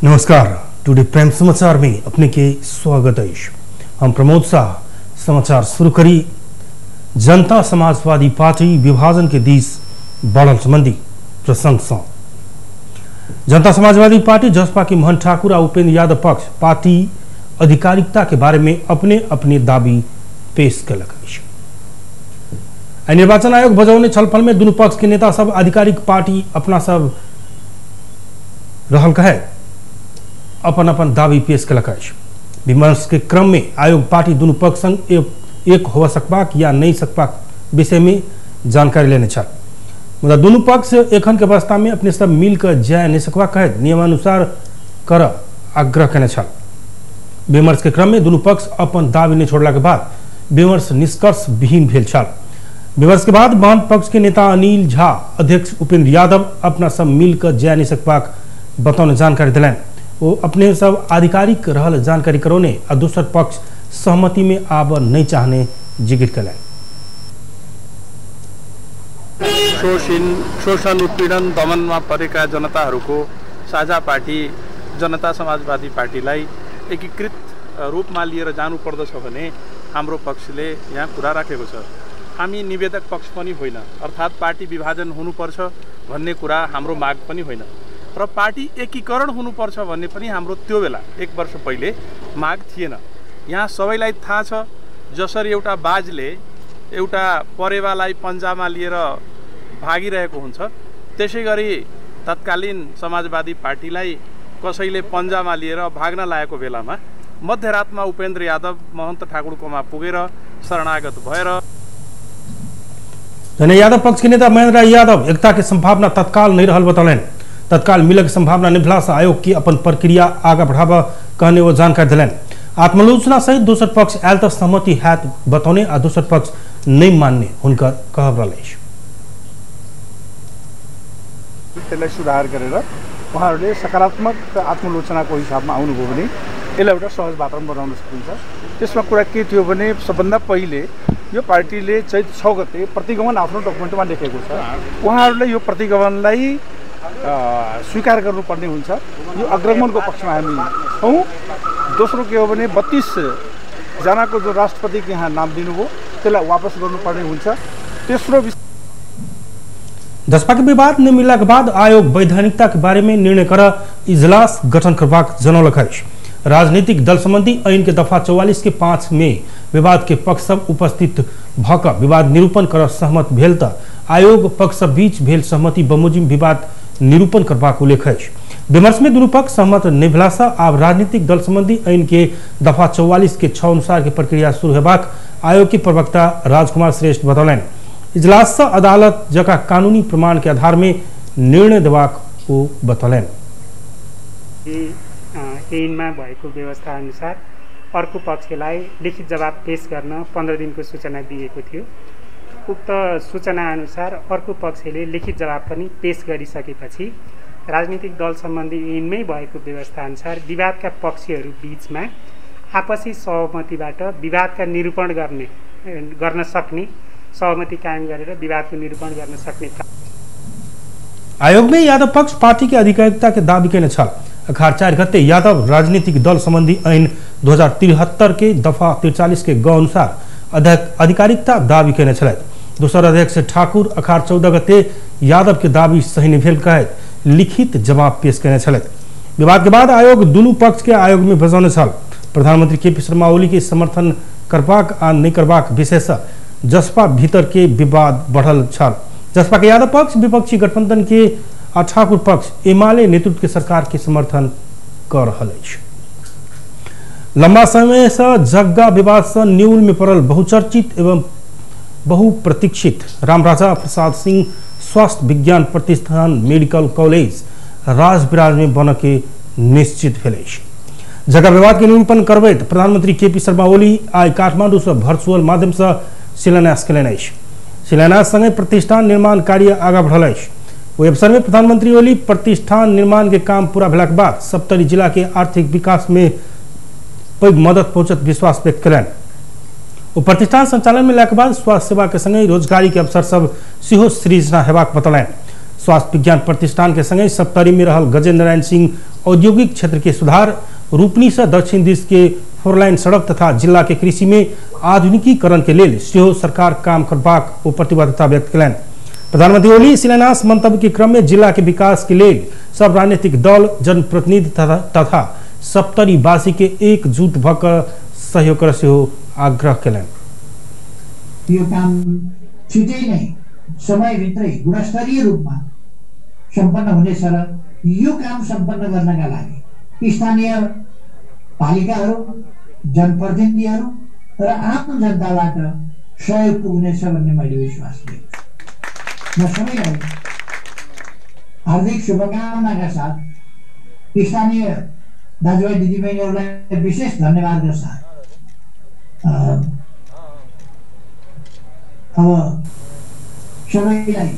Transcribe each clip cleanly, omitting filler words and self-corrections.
नमस्कार, today prime समाचार में अपने के स्वागत है। हम प्रमोद शाह समाचार शुरू करी। जनता समाजवादी पार्टी विभाजन के दिस बढ़ल संबंधी प्रसंग से जनता समाजवादी पार्टी जसपा के मोहन ठाकुर और उपेंद्र यादव पक्ष पार्टी आधिकारिकता के बारे में अपने अपने दावी पेश कलक। निर्वाचन आयोग बजौने छलफल में दुनू पक्ष के नेता सब आधिकारिक पार्टी अपना सब रहल कहे अपन अपन दावी पेश कलक। विमर्श के क्रम में आयोग पार्टी दुनू पक्ष संग एक हो सकबाक या नहीं सकबाक विषय में जानकारी लेने छल, मुदा दुनू पक्ष एखन के अवस्था में अपने सब मिलकर जाय नहीं सकबाक कहैत नियमानुसार कर आग्रह केने छल। विमर्श के क्रम में दुनू पक्ष अपन दावी नहीं छोड़ला के बाद विमर्श निष्कर्ष विहीन भेल छल। विमर्श के बाद वाम पक्ष के नेता अनिल झा अध्यक्ष उपेंद्र यादव अपना सब मिलकर जाय नहीं सकबाक बतौने जानकारी दिलनि। वो अपने सब आधिकारिक रहल जानकारी करौने आ दोसर पक्ष सहमति में आब नहीं चाहने जिक्र कलनि। शोषण उत्पीडन दमनमा परेका जनताहरूको साझा पार्टी जनता समाजवादी पार्टीलाई एकीकृत रूपमा लिएर जानुपर्दछ भने हाम्रो पक्षले यहाँ कुरा राखेको छ। हामी निवेदक पक्ष पनि होइन, अर्थात् पार्टी विभाजन हुनुपर्छ भन्ने कुरा हाम्रो माग पनि होइन र पार्टी एकीकरण हुनुपर्छ भन्ने पनि हाम्रो त्यो बेला एक वर्ष पहिले माग थिएन। यहाँ सबैलाई थाहा छ, जसरी एउटा बाजले एउटा परेवालाई पन्जामा लिएर भागिरहेको हुन्छ, त्यसै गरी तत्कालीन समाजवादी पार्टीलाई कसैले पन्जामा लिएर भाग्न लागेको बेलामा मध्यरातमा उपेन्द्र यादव महन्त ठाकुरकोमा पुगेर शरणागत भएर यादव पक्ष के नेता महेंद्र यादव एकता के संभावना तत्काल नहीं रहल बतौलनि। तत्काल मिलक के संभावना नहीं भेला से आयोग की अपन प्रक्रिया आगा बढ़ावा कहने वो जानकारी दिलनि। आत्मालोचना सहित दोसर पक्ष आयल तऽ सहमति हैत बतौने आ दोसर पक्ष नहीं मानने हुनकर कहब रहल अछि। त्यसलाई सुधार गरेर उहाँहरूले सकारात्मक आत्मलोचनाको हिसाबमा आउनुभयो भने यसलाई एउटा सहज वातावरण बनाउन सकिन्छ। त्यसमा कुरा के थियो भने सबभन्दा पहिले यो पार्टीले चैत 6 गते प्रतिगमन आफ्नो डकुमेन्टमा लेखेको छ। उहाँहरूले यो प्रतिगमनलाई स्वीकार गर्नुपर्ने हुन्छ। यो अग्रगमनको पक्षमा हामी छौँ। दोस्रो के हो भने 32 जनाको जो राष्ट्रपतिको यहाँ नाम दिनुभयो त्यसलाई वापस गर्नुपर्ने हुन्छ। तेस्रो, जसपा के विवाद नहीं मिलला के बाद आयोग वैधानिकता के बारे में निर्णय कर इजलास गठन करबाक जनौलक अछि। राजनीतिक दल संबंधी ऐन के दफा 44 के 5 में विवाद के पक्ष सब उपस्थित भ क विवाद निरूपण कर सहमत भेल त आयोग पक्ष सब बीच भेल सहमति बमोजिम विवाद निरूपण करबाक उल्लेख अछि। विमर्श में दुनू पक्ष सहमत नहीं भेला से आब राजनीतिक दल संबंधी ऐन के दफा 44 के 6 अनुसार के प्रक्रिया शुरू हेबाक आयोग के प्रवक्ता राजकुमार श्रेष्ठ बतौलनि। इजलास से अदालत जका कानूनी प्रमाण के आधार में निर्णय देबाक ओ बतौलनि। ऐनमा भएको व्यवस्था अनुसार अर्को पक्षलाई लिखित जवाब पेश गर्न 15 दिनको सूचना दिएको थियो। उक्त सूचना अनुसार अर्को पक्षले लिखित जवाब पनि पेश गरिसकेपछि राजनीतिक दल सम्बन्धी ऐनमै भएको व्यवस्था अनुसार विवादका पक्षहरू बीचमा आपसी सहमतिबाट विवादका निरूपण गर्न सक्ने सहमति कायम गरेर विवादको निरूपण गर्न सक्ने आयोग में यादव पक्ष पार्टी के आधिकारिकता के दावी केने छल। अखार 4 गते यादव राजनीतिक दल संबंधी ऐन 2073 के दफा 43 के ग अनुसार आधिकारिकता दावी केने छलथि। दोसर अध्यक्ष ठाकुर अखार 14 गते यादव के दावी सही नहीं भेल कहैत लिखित जवाब पेश केने छलथि। विवाद के बाद आयोग दुनू पक्ष के आयोग में बजौने छल। प्रधानमंत्री के पी शर्मा ओली के समर्थन करबाक आ नहीं करबाक विषय से जसपा भीतर के विवाद बढ़ल छल। जसपा के यादव पक्ष विपक्षी गठबंधन के आ ठाकुर पक्ष एमाले नेतृत्व के सरकार के समर्थन कर रहल अछि। लंबा समय से जग्गा विवाद से न्यूल में पड़ल बहुचर्चित एवं बहुप्रतीक्षित रामराजा प्रसाद सिंह स्वास्थ्य विज्ञान प्रतिष्ठान मेडिकल कॉलेज राजविराज में बन के निश्चित भेल अछि। जग्गा विवाद के निरूपण करबैत प्रधानमंत्री के पी शर्मा ओली आइ काठमांडू से वर्चुअल माध्यम से शिलान्यास केलनि अछि। शिलान्यास संगे प्रतिष्ठान निर्माण कार्य आगा बढ़ल अछि। ओहि अवसर में प्रधानमंत्री ओली प्रतिष्ठान निर्माण के काम पूरा भेलाक बाद सप्तरी जिला के आर्थिक विकास में पैघ मदद पहुंचत विश्वास व्यक्त कयलनि। ओ प्रतिष्ठान संचालन में लाके बाद स्वास्थ्य सेवा के संगे रोजगारी के अवसर सब सेहो सृजना हेबाक बतौलनि। स्वास्थ्य विज्ञान प्रतिष्ठान के संगे सप्तरी में रहल गजेन्द्र नारायण सिंह औद्योगिक क्षेत्र के सुधार, रूपनी से दक्षिण दिश के फोरलाइन सड़क तथा जिला के कृषि में आधुनिकीकरण के लेल सेहो सरकार काम करबाक ओ प्रतिबद्धता व्यक्त कयलनि। प्रधानमंत्री ओली शिलान्यास मंतव्य के क्रम में जिला के विकास के लेल सब राजनीतिक दल, जनप्रतिनिधि तथा सप्तरी वासी के एकजुट भऽ कऽ सहयोग कर सेहो आग्रह कयलनि। यो काम छिटै नै समयभित्रै गुणस्तरीय रूपमा सम्पन्न हुनेछ र यो काम सम्पन्न गर्नका लागि स्थानीय पालिकाहरू, जनप्रतिनिधिहरू र आम जनताबाट सहयोग पुग्नेछ भन्ने मैले विश्वास लिएको छु। म सबैलाई हार्दिक शुभकामनाका साथ स्थानीय दाजुभाइ दिदीबहिनीहरूलाई विशेष धन्यवादका साथ अब सबैलाई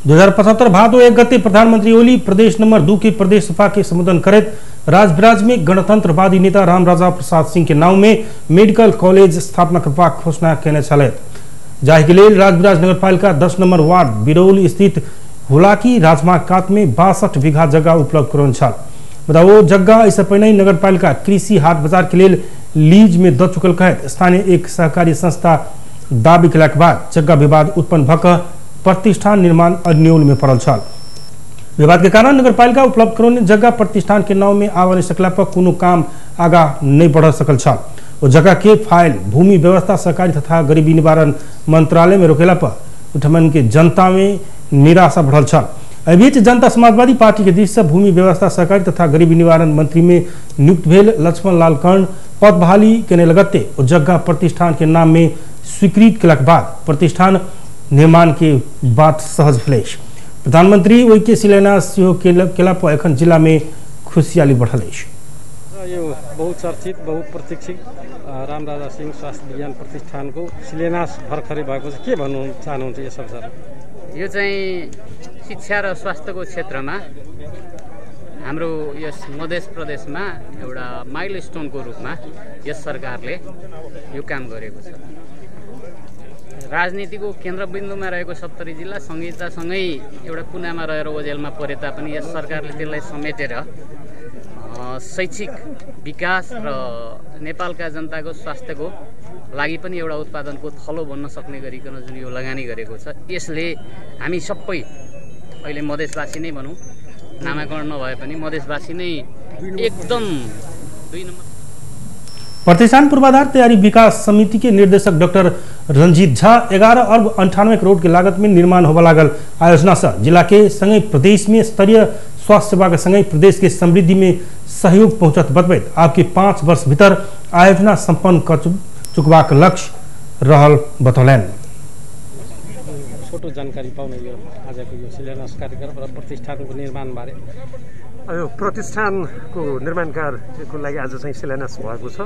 2075 भादो 1 गते प्रधानमंत्री ओली प्रदेश नंबर 2 के प्रदेश सभा के संबोधन करैत राजविराज में गणतंत्रवादी नेता रामराजा प्रसाद सिंह के नाम में मेडिकल कॉलेज स्थापना करबाक घोषणा केने छलथि। जाहि के लेल राजविराज नगरपालिका 10 नंबर वार्ड बिरौली स्थित हुलाकी राजमार्ग कात में 62 बीघा जगह उपलब्ध करौने छल। मुदा ओ जगह एहिसँ पहिने नगरपालिका कृषि हाट बाजार के लेल लीज में दऽ चुकल कहैत स्थानीय एक सहकारी संस्था दाबी केलाक बाद जगह विवाद उत्पन्न भऽ कऽ प्रतिष्ठान निर्माण अन्योल में पड़ल छल। विवाद के कारण नगरपालिका उपलब्ध करौने जगह प्रतिष्ठान के नाम में आबि नहि सकला पर कोनो काम आगा नहीं बढ़ सकल छल। ओ जगह के फाइल भूमि व्यवस्था सहकारी तथा गरीबी निवारण मंत्रालय में रोकेला पर उठमन के जनता में निराशा बढ़ल छल। एहि बीच जनता समाजवादी पार्टी के दिस से भूमि व्यवस्था सहकारी तथा गरीबी निवारण मंत्री में नियुक्त भेल लक्ष्मण लाल कर्ण पद बहाली केने लगते ओ जगह प्रतिष्ठान के नाम में स्वीकृत केलाक बाद प्रतिष्ठान निर्माण के बात सहज भेल। प्रधानमंत्री ओहि के शिलान्यास सेहो केला पर एखन जिला में खुशियाली बढ़ल अछि। यो बहुचर्चित बहुप्रतीक्षित रामराजा सिंह स्वास्थ्य विज्ञान प्रतिष्ठानको शिलान्यास भर्खरै भएको छ, के भन्नु चाहनुहुन्छ यस अवसरमा? यो चाहिँ शिक्षा र स्वास्थ्यको क्षेत्रमा हाम्रो यस मध्य प्रदेशमा एउटा माइलस्टोनको रूपमा यस सरकारले यो काम गरेको छ। राजनीतिको केन्द्रबिन्दुमा रहेको सप्तरी जिल्ला संहितासँगै एउटा कुनामा रहेर ओझेलमा परे तापनि यस सरकारले त्यसलाई समेटेर शैक्षिक विकास र नेपालका जनताको स्वास्थ्यको लागि पनि एउटा उत्पादनको थलो बन्न सक्ने गरिकन जुन यो लगानी गरेको छ, यसले हामी सबै अहिले मधेसवासी नै भनौँ, नामाकरण नभए पनि मधेसवासी नै एकदम दुई नम्बर। प्रतिष्ठान पूर्वाधार तैयारी विकास समिति के निर्देशक डॉक्टर रंजीत झा 11 अरब 98 करोड़ के लागत में निर्माण होबय लागल आयोजना से जिला के संगे प्रदेश में स्तरीय स्वास्थ्य सेवा के संगे प्रदेश के समृद्धि में सहयोग पहुंचत बतबैत आपके 5 वर्ष भीतर आयोजना संपन्न कर चुकबाक लक्ष्य रहल बतौलनि। छोटो जानकारी पाउने यो आजको यो शिलान्यास कार्यक्रम र प्रतिष्ठानको निर्माणबारे। यो प्रतिष्ठानको निर्माण कार्यको लागि आज चाहिँ शिलान्यास भएको छ।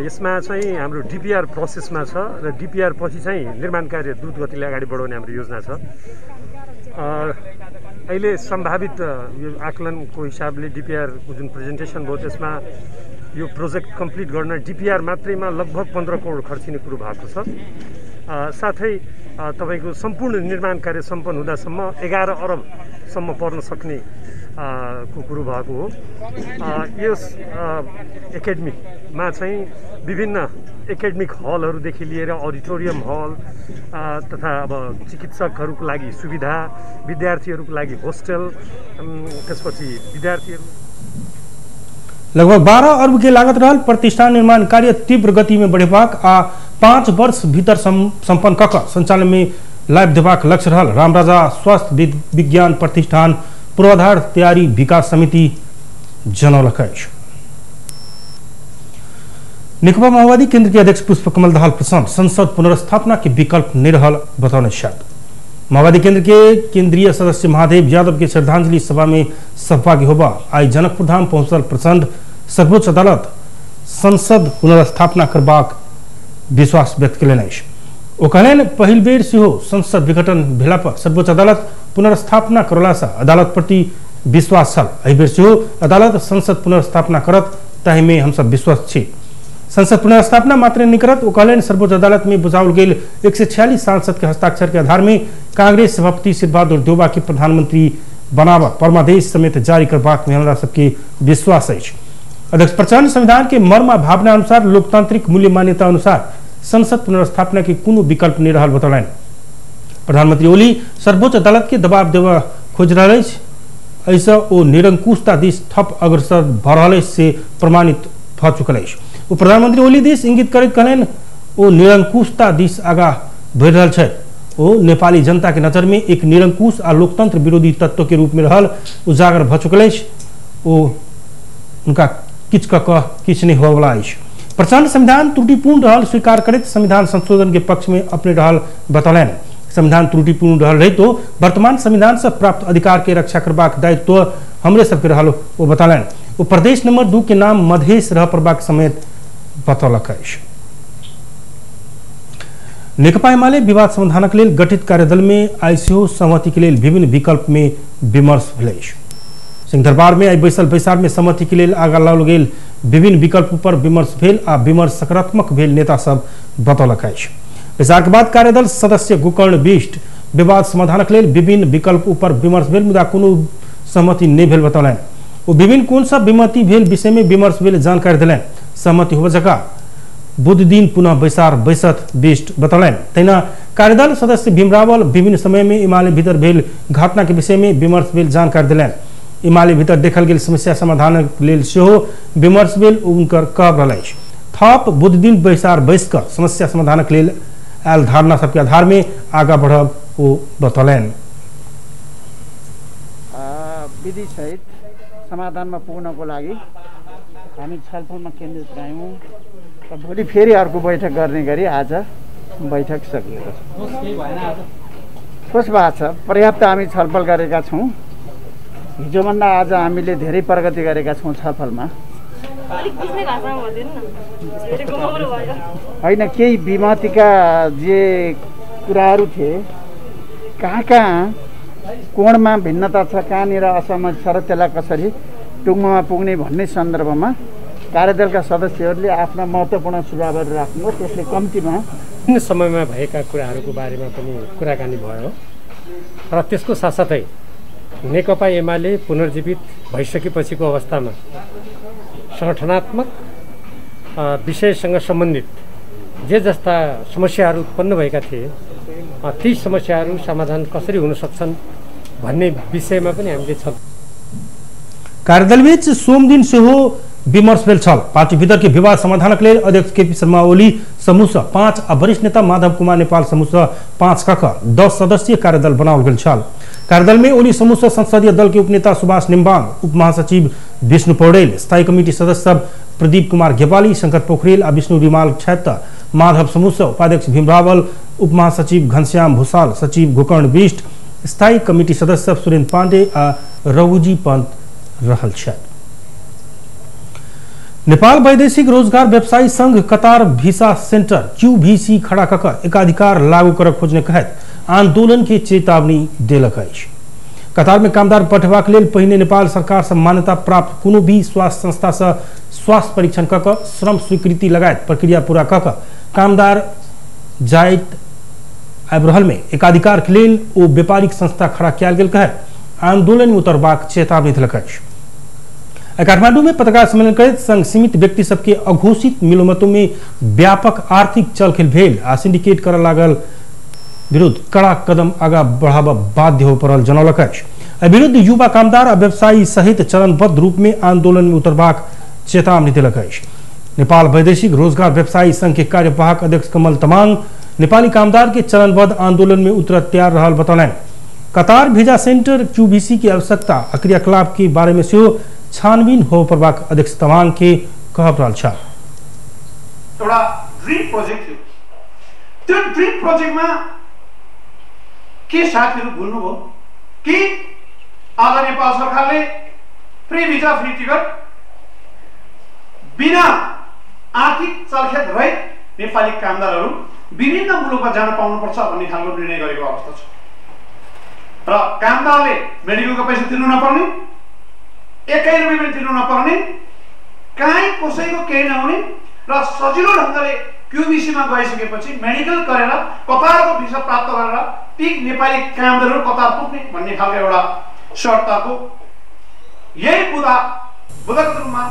यसमा चाहिँ हाम्रो डिपिआर प्रोसेसमा छ र डिपिआर पछि चाहिँ निर्माण कार्य द्रुत गतिले अगाडि बढाउने हाम्रो योजना छ। अहिले सम्भावित यो आकलनको हिसाबले डिपिआरको जुन प्रेजेन्टेसन भयो त्यसमा यो प्रोजेक्ट कम्प्लिट गर्न डिपिआर मात्रैमा लगभग 15 करोड खर्चिने कुरो भएको छ। साथै तपाईँको सम्पूर्ण निर्माण कार्य सम्पन्न हुँदासम्म 11 अरबसम्म पर्न सक्ने को कुरो भएको हो। यस एकाडेमीमा चाहिँ विभिन्न एकाडेमिक हलहरूदेखि लिएर अडिटोरियम हल तथा अब चिकित्सकहरूको लागि सुविधा, विद्यार्थीहरूको लागि होस्टेल, त्यसपछि विद्यार्थीहरू। लगभग 12 अरब के लागत रहल प्रतिष्ठान निर्माण कार्य तीव्र गति में बढ़ेबाक आ 5 वर्ष भीतर संपन्न कऽ संचालन में लाभ देबाक लक्ष्य रहल रामराजा स्वास्थ्य विज्ञान प्रतिष्ठान पूर्वाधार तैयारी विकास समिति जनौलक अछि। नेकपा माओवादी केंद्र के अध्यक्ष पुष्पकमल दाहाल प्रचण्ड संसद पुनर्स्थापना के विकल्प नहीं रहल बतौने छथि। माओवादी केंद्र के केंद्रीय सदस्य महादेव यादव के श्रद्धांजलि सभा में सहभागी होबा आई जनकपुर धाम पहुंचल प्रचण्ड सर्वोच्च अदालत संसद पुनर्स्थापना करबाक विश्वास व्यक्त कयलनि अछि। ओ कहलनि पहिल बेर सेहो संसद विघटन भेला पर सर्वोच्च अदालत पुनर्स्थापना करला से अदालत प्रति विश्वास छल। एहि बेर सेहो अदालत संसद पुनर्स्थापना करत ताहिमे हमसब विश्वस्त छी। संसद पुनर्स्थापना मात्र नहीं करत, ओ कहलनि सर्वोच्च अदालत में बुझाओल गेल 146 सांसद के हस्ताक्षर के आधार में कांग्रेस सभापति शेरबहादुर देउवा के प्रधानमंत्री बनाब परमादेश समेत जारी करबाक में हमरा सबके विश्वास अछि। अध्यक्ष प्रचण्ड संविधान के मर्म आ भावना अनुसार लोकतांत्रिक मूल्य मान्यता अनुसार संसद पुनर्स्थापना के कोनो विकल्प नहीं रहल बतौलनि। प्रधानमंत्री ओली सर्वोच्च अदालत के दबाव देवा खोज रहल अछि, एहिसँ ओ निरंकुशता दिस थप अग्रसर भऽ रहल अछि से प्रमाणित भऽ चुकल अछि। ओ प्रधानमंत्री ओली दिस इंगित करैत कहलनि ओ निरंकुशता दिस आगाँ बढ़ि रहल छथि। ओ नेपाली जनता के नजर में एक निरंकुश आ लोकतंत्र विरोधी तत्व के रूप में रहल उजागर भऽ चुकल अछि। ओ उनका किछु कऽ कऽ किछु नहीं होवला अछि। प्रचण्ड संविधान त्रुटिपूर्ण रहल स्वीकार करैत संविधान संशोधन के पक्ष में अपने रहल बतौलनि। संविधान त्रुटिपूर्ण रहल रहितो वर्तमान संविधान से प्राप्त अधिकार के रक्षा करबाक दायित्व हमरे सबके रहल ओ बतौलनि। ओ प्रदेश नंबर 2 के नाम मधेश रह पड़बाक समेत बतौलक अछि। नेकपा एमाले विवाद समाधानक लेल गठित कार्यदल में आइ सेहो सहमति के लेल विभिन्न विकल्प में विमर्श भेल अछि। सिंहदरबार में आइ बैसल बैसार में सहमति के लेल आगा लाओल गेल विभिन्न विकल्प पर विमर्श भेल आ विमर्श सकारात्मक भेल नेता सब बतौलक अछि। बैसार के बाद कार्यदल सदस्य गोकर्ण बिष्ट विवाद समाधानक लेल विभिन्न विकल्प ऊपर विमर्श भेल मुदा कोनो सहमति नहि भेल बतौलनि। ओ विभिन्न कोन सब विमति भेल विषय में विमर्श भेल जानकारी देलनि। सहमति होबय जकाँ बुध दिन पुनः बैसार बैसत बिष्ट बतौलनि। तहिना कार्यदल सदस्य भीम रावल विभिन्न समय में एमाले भीतर भेल घटना के विषय में विमर्श भेल जानकारी देलनि। एमाले भीतर देखल गेल समस्या समाधानक लेल सेहो विमर्श भेल हुनकर कहब रहल अछि। थप बुध दिन बैसार बैस कऽ समस्या समाधानक लेल आयल धारणा सबके आधार में आगा बढ़ब ओ बतौलनि। विधि सहित समाधानमा पुग्नको लागि हामी छलफलमा केन्द्रित रह्यौँ र भोलि फेरि अर्को बैठक गर्ने गरी आज बैठक सकिएको छ। कसो भएको छ? पर्याप्त हामी छलफल गरेका छौँ। हिजोभन्दा आज हामीले धेरै प्रगति गरेका छौँ छलफलमा। होइन, केही विमतिका जे कुराहरू थिए, कहाँ कहाँ कोणमा भिन्नता छ, कहाँनिर असहमति छ र त्यसलाई कसरी टुङ्गोमा पुग्ने भन्ने सन्दर्भमा कार्यदलका सदस्यहरूले आफ्ना महत्त्वपूर्ण सुझावहरू राख्नुभयो। त्यसले कम्तीमा विभिन्न समयमा भएका कुराहरूको बारेमा पनि कुराकानी भयो र त्यसको साथसाथै नेकपा एमाले पुनर्जीवित भइसकेपछिको अवस्थामा सङ्गठनात्मक विषयसँग सम्बन्धित जे जस्ता समस्याहरू उत्पन्न भएका थिए ती समस्याहरू समाधान कसरी हुन सक्छन् भन्ने विषयमा पनि हामीले छल कार्यदलबीच सोमदिन सेहो विमर्श भेल छल। पार्टी भीतर के विवाद समाधानक लेल अध्यक्ष केपी शर्मा ओली समूह 5 आ वरिष्ठ नेता माधव कुमार नेपाल समूह 5 कऽ 10 सदस्यीय कार्यदल बनाओल गेल छल। कार्यदल में ओली समूह संसदीय दल के उपनेता सुभाष निम्बाङ, उप महासचिव विष्णु पौडेल, स्थायी कमिटी सदस्य सब प्रदीप कुमार घेवाली, शंकर पोखरेल आ विष्णु रिमाल छथि। माधव समूह उपाध्यक्ष भीम रावल, उप महासचिव घनश्याम भूषाल, सचिव गोकर्ण बिष्ट, स्थायी कमिटी सदस्य सुरेन्द्र पांडे आ रघुजी पंत रहल छथि। नेपाल वैदेशिक रोजगार व्यवसायी संघ कतार भिसा सेंटर क्यूभीसी खड़ा कऽ एकाधिकार लागू करक खोजने कहैत आंदोलन के चेतावनी देलक अछि। कतार में कामदार पठेबाक लेल पहिने नेपाल सरकार से मान्यता प्राप्त कोनो भी स्वास्थ्य संस्था से स्वास्थ्य परीक्षण कऽ कऽ श्रम स्वीकृति लगायत प्रक्रिया पूरा कऽ कऽ कामदार जाइत आबि रहल में एकाधिकार के लेल ओ व्यापारिक संस्था खड़ा कयल गेल कहैत आंदोलन में उतरबाक चेतावनी देलक अछि। काठमांडू में पत्रकार सम्मेलन करैत संघ सीमित व्यक्ति सबके अघोषित मिलोमतों में व्यापक आर्थिक चलखेल भेल आ सिंडिकेट करऽ लागल विरुद्ध कड़ा कदम आगा बढ़ाबऽ बाध्य हो पड़ल जनौलक अछि। एहि विरुद्ध युवा कामदार आ व्यवसायी सहित चरणबद्ध रूप में आंदोलन में उतरबाक चेतावनी देलक अछि। नेपाल वैदेशिक रोजगार व्यवसायी संघ के कार्यवाहक अध्यक्ष कमल तमांग नेपाली कामदार के चरणबद्ध आंदोलन में उतर तैयार रहल बतौलनि। कतार भेजा सेंटर क्यूबीसी की आवश्यकता आ क्रियाकलाप के बारे में सेहो छानबीन हो पड़बाक अध्यक्ष तमांग के कहब रहल छल। एउटा ड्रिम प्रोजेक्ट थियो, त्यो ड्रिम प्रोजेक्टमा के साथीहरू भुल्नुभयो कि आज नेपाल सरकारले फ्री भिजा फ्री टिकट बिना आर्थिक चलखेत रहित नेपाली कामदारहरू विभिन्न मुलुकमा जान पाउनुपर्छ भन्ने खालको निर्णय गरेको अवस्था छ र कामदारले मेडिकलको पैसा तिर्नु नपर्ने, एकै रुपियाँ पनि तिर्नु नपर्ने, काहीँ कसैको केही नहुने र सजिलो ढङ्गले क्युबिसीमा गइसकेपछि मेडिकल गरेर कतारको भिसा प्राप्त गरेर ती नेपाली कामदारहरू कतार पुग्ने भन्ने खालको एउटा शर्तको यही बुँदागत रूपमा।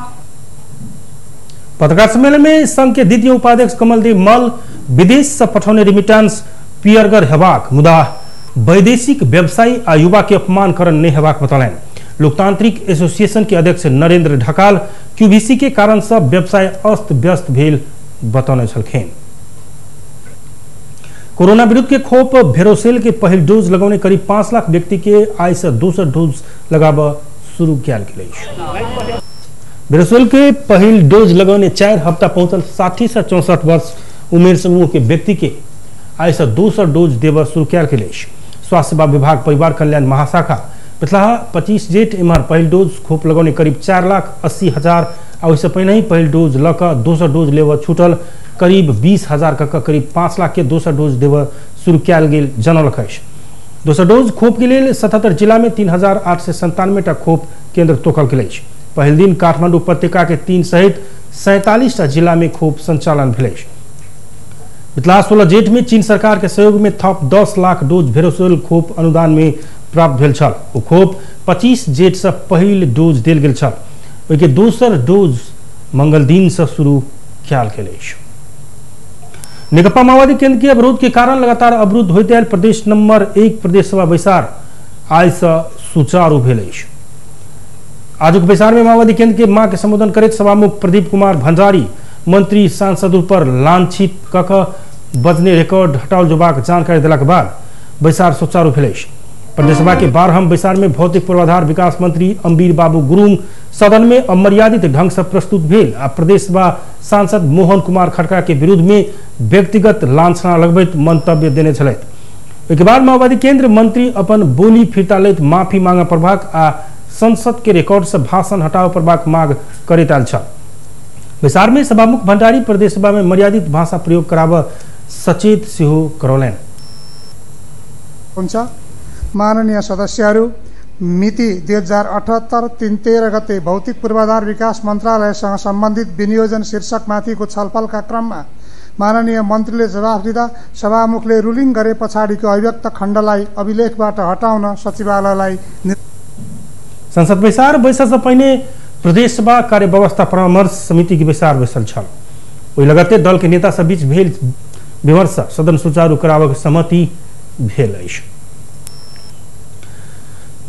पत्रकार सम्मेलन में संघ के द्वितीय उपाध्यक्ष कमलदेव मल विदेश से पठौने रिमिटांस पियरगर हेबाक मुदा वैदेशिक व्यवसायी आ युवा के अपमान करण नहीं हेबाक बतौलनि। लोकतांत्रिक एसोसिएशन के अध्यक्ष नरेंद्र ढकाल क्यूबीसी के कारण से व्यवसाय अस्त व्यस्त भेल बतौने छलखिन। कोरोना विरुद्ध के खोप भेरोसेल के पहिल डोज लगौने करीब 5 लाख व्यक्ति के आइ से दोसर डोज लगाब शुरू कयल गेल अछि। भेरोसेल के पहिल डोज लगौने 4 हफ्ता पहुंचल 60 से 64 वर्ष उमेर समूह के व्यक्ति के आइ से दोसर डोज देब शुरू कयल गेल अछि। स्वास्थ्य सेवा विभाग परिवार कल्याण महाशाखा पिछला 25 जेठ एम्हर पहिल डोज खोप लगौने करीब 4,80,000 आ ओहिसँ पहिने ही पहिल डोज लऽ कऽ दोसर डोज लेबऽ छूटल करीब 20,000 कऽ करीब 5 लाख के दोसर डोज देबऽ शुरू कयल गेल जनौलक अछि। दोसर डोज खोप के लेल 77 जिला में 3,897 टा खोप केंद्र तोकल गेल अछि। पहिल दिन काठमांडू उपत्यका के 3 सहित 47 टा जिला में खोप संचालन भेल अछि। पिछला 16 जेठ में चीन सरकार के सहयोग में थप 10 लाख डोज भेरोसेल खोप अनुदान में प्राप्त भेल छल। ओ खोप 25 जेठ से पहिल डोज देल गेल छल। ओहिके दोसर डोज मंगल दिन से शुरू कयल गेल अछि। नेकपा माओवादी केंद्र के अवरोध के कारण लगातार अवरुद्ध होइत आयल प्रदेश नंबर 1 प्रदेश सभा बैसार आइ से सुचारू भेल अछि। आजुक बैसार में माओवादी केंद्र के मां के संबोधन करैत सभामुख प्रदीप कुमार भंडारी मंत्री सांसद पर लांछित कऽ बजने रिकॉर्ड हटाओल जेबाक जानकारी देलाक बाद बैसार सुचारू भेल अछि। प्रदेश सभा के 12हम बैसार में भौतिक पूर्वाधार विकास मंत्री अम्बीर बाबू गुरुंग सदन में अमर्यादित ढंग से प्रस्तुत भेल आ प्रदेश सभा सांसद मोहन कुमार खड़का के विरुद्ध में व्यक्तिगत लांछना लगबैत मंतव्य देने छलथि। ओहिके बाद माओवादी केंद्र मंत्री अपन बोली फिर्ता लैत माफी मांगय पड़बाक आ संसद के रिकॉर्ड से भाषण हटाबय पड़बाक मांग करैत आयल छल। बैसार में सभामुख भंडारी प्रदेश सभा में मर्यादित भाषा प्रयोग कराबऽ सचेत सेहो करौलनि। माननीय सदस्यहरू, मिति 2078-3-13 गते भौतिक पूर्वाधार विकास मन्त्रालयसँग सम्बन्धित विनियोजन शीर्षकमाथिको छलफलका क्रममा माननीय मन्त्रीले जवाफ दिँदा सभामुखले रुलिङ गरे पछाडिको अव्यक्त खण्डलाई अभिलेखबाट हटाउन सचिवालयलाई। संसद बैसार बैसक से पहिने प्रदेश सभा कार्यव्यवस्था परामर्श समिति के बैसार बैसल छल। ओहि लगते दल के नेता सब बीच भेल विमर्श सदन सुचारू कराबक सहमति भेल अछि।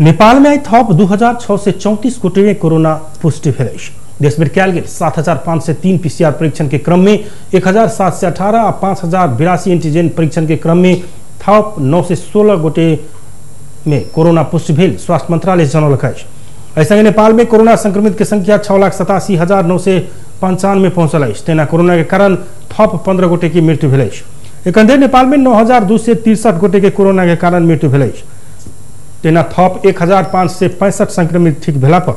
नेपाल में आइ थप 2,634 गोटे में कोरोना पुष्टि भेल अछि। देशभरि कयल गेल 7,503 पीसीआर परीक्षण के क्रम में 1,718 आ 5,082 एंटीजन परीक्षण के क्रम में थप 916 गोटे में कोरोना पुष्टि भेल स्वास्थ्य मंत्रालय जनौलक अछि। एहि नेपाल में कोरोना संक्रमित के संख्या 6,87,995 पहुंचल अछि। तेना कोरोना के कारण थप 15 गोटे की मृत्यु भेल अछि। एखन धरि नेपाल में 9,263 गोटे के कोरोना के कारण मृत्यु भेल अछि। तेना थप 1,565 संक्रमित ठीक भेला पर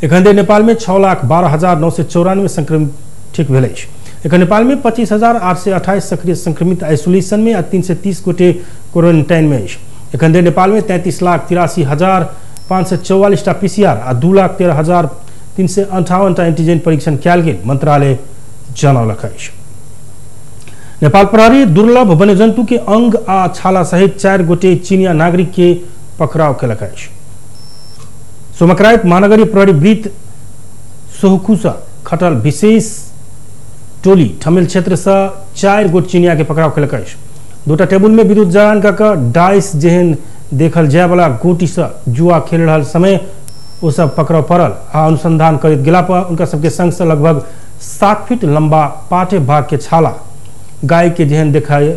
एखन धरि नेपाल में 6,12,994 संक्रमित ठीक भेल अछि। एखन नेपाल में 25,828 सक्रिय संक्रमित आइसोलेशन में आ 330 गोटे क्वारेंटाइन में अछि। एखन धरि नेपाल में 33,83,544 टा पीसीआर आ 2,13,358 टा एंटीजन परीक्षण कयल गेल मंत्रालय जनौलक अछि। नेपाल प्रहरी दुर्लभ वन्यजंतु के अंग आ छाला सहित 4 गोटे चीनिया नागरिक के पकड़ाव केलक अछि। सोमकराइत महानगरीय प्रहरी वृत्त सोहकुसा खटल विशेष टोली ठमेल क्षेत्र से 4 गोट चीनिया के पकड़ाव केलक अछि। 2टा टेबुल में विद्युत जड़ान कऽ कऽ डाइस जेहन देखल जायवाला गोटी से जुआ खेल रहल समय ओ सब पकड़ाव पड़ल आ अनुसंधान करैत गेला पर उनका सबके संग से लगभग 7 फीट लंबा पाटे भाग के छाला, गाय के जेहन देखल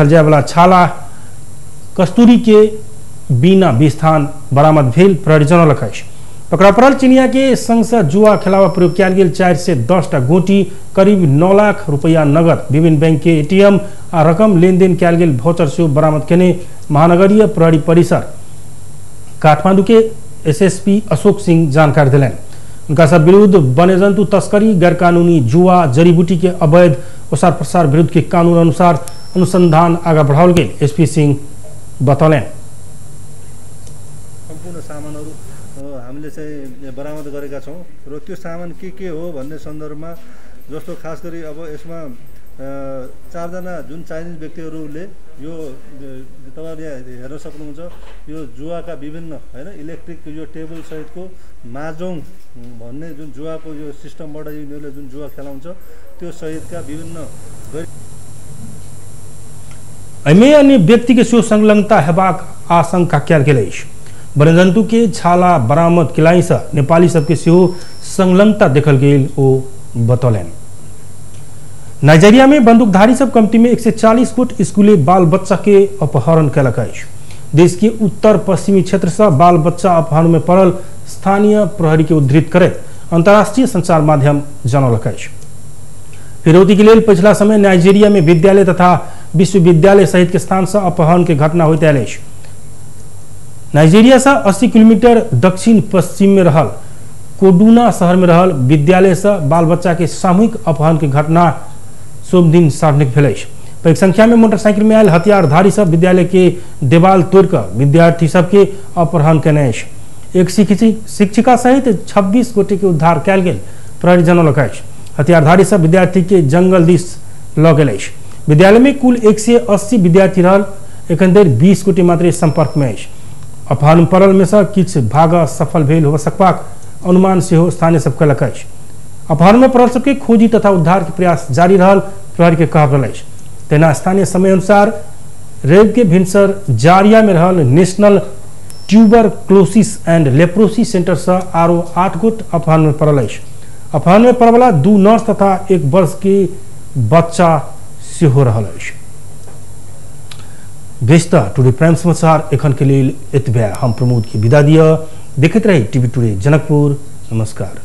जायवाला छाला, कस्तूरी के बीना विस्थान बरामद भेल प्रहरी जनौलक अछि। पकड़ा पड़ल चिनिया के संग से जुआ खेलावा प्रयोग कयल गेल 4 से 10 टा गोटी, करीब 9 लाख रुपया नगद, विभिन्न बैंक के एटीएम आ रकम लेनदेन कयल गेल भौचर सेहो बरामद केने महानगरीय प्रहरी परिसर काठमांडू के एसएसपी अशोक सिंह जानकारी देलनि। उनका सब विरुद्ध वन्यजंतु तस्करी, गैरकानूनी जुआ, जड़ी बूटी के अवैध ओसार प्रसार विरुद्ध के कानून अनुसार अनुसंधान आगा बढ़ाओल गेल एसपी सिंह बतौलनि। सम्पूर्ण सामानहरू हामीले चाहिँ बरामद गरेका छौँ र त्यो सामान के हो भन्ने सन्दर्भमा जस्तो खास गरी अब यसमा 4 जना जुन चाइनिज व्यक्तिहरूले यो तपाईहरुले हेर्न सक्नुहुन्छ यो जुवाका विभिन्न हैन इलेक्ट्रिक यो टेबल सहितको माजोङ भन्ने जुन जुवाको यो सिस्टमबाट यिनीहरूले जुन जुवा खेलाउँछ त्यो सहितका विभिन्न एहिमे अन्य व्यक्ति के सेहो संलग्नता हेबाक आशंका कयल गेल अछि। वन्यजन्तु के छाला बरामद केलासँ नेपाली सबके सेहो संलग्नता देखल गेल ओ बतौलनि। नाइजीरिया में बंदूकधारी सब कम्ती में 140 गोट स्कूली बाल बच्चा के अपहरण कयलक अछि। देश के उत्तर पश्चिमी क्षेत्र से बाल बच्चा अपहरण में पड़ल स्थानीय प्रहरी के उद्धृत करैत अंतर्राष्ट्रीय संचार माध्यम जनौलक अछि। फिरौती के लेल पिछला समय नाइजीरिया में विद्यालय तथा विश्वविद्यालय सहित के स्थान से अपहरण के घटना होइत आयल अछि। नाइजीरिया से 80 किलोमीटर दक्षिण पश्चिम में रहल कोडुना शहर में रहल विद्यालय से बाल बच्चा के सामूहिक अपहरण के घटना सोमदिन सार्वजनिक भेल अछि। पैघ संख्या में मोटरसाइकिल में आयल हथियारधारी सब विद्यालय के देवाल तोड़िकऽ विद्यार्थी सबके अपहरण केने अछि। एक शिक्षिका सहित 26 गोटे के उद्धार कयल गेल प्रहरी जनौलक अछि। हथियारधारी सब विद्यार्थी के जंगल दिस लऽ गेल अछि। विद्यालय में कुल 180 विद्यार्थी रहल, एखन धरि 20 गोटे मात्र संपर्क में अछि। अपहरण पड़ल में से किछु भाग सफल भेल हो सकबाक अनुमान सेहो स्थानीय सब कयलक अछि। अपहरण में पड़ल सबके खोजी तथा उद्धार के प्रयास जारी रहल प्रहरी के कहब रहल अछि। तहिना स्थानीय समय अनुसार रवि के भिनसर जारिया में रहल national tuberculosis and leprosy centre से आरो 8 गोट अपहरण में पड़ल अछि। अपहरण में पड़वला 2 नर्स तथा 1 वर्ष के बच्चा सेहो रहल अछि। बेस्ता टुडे प्राइम समाचार एखन के लेल एतबे। हम प्रमोद के विदा दिअ। देखैत रही टीवी टुडे जनकपुर। नमस्कार।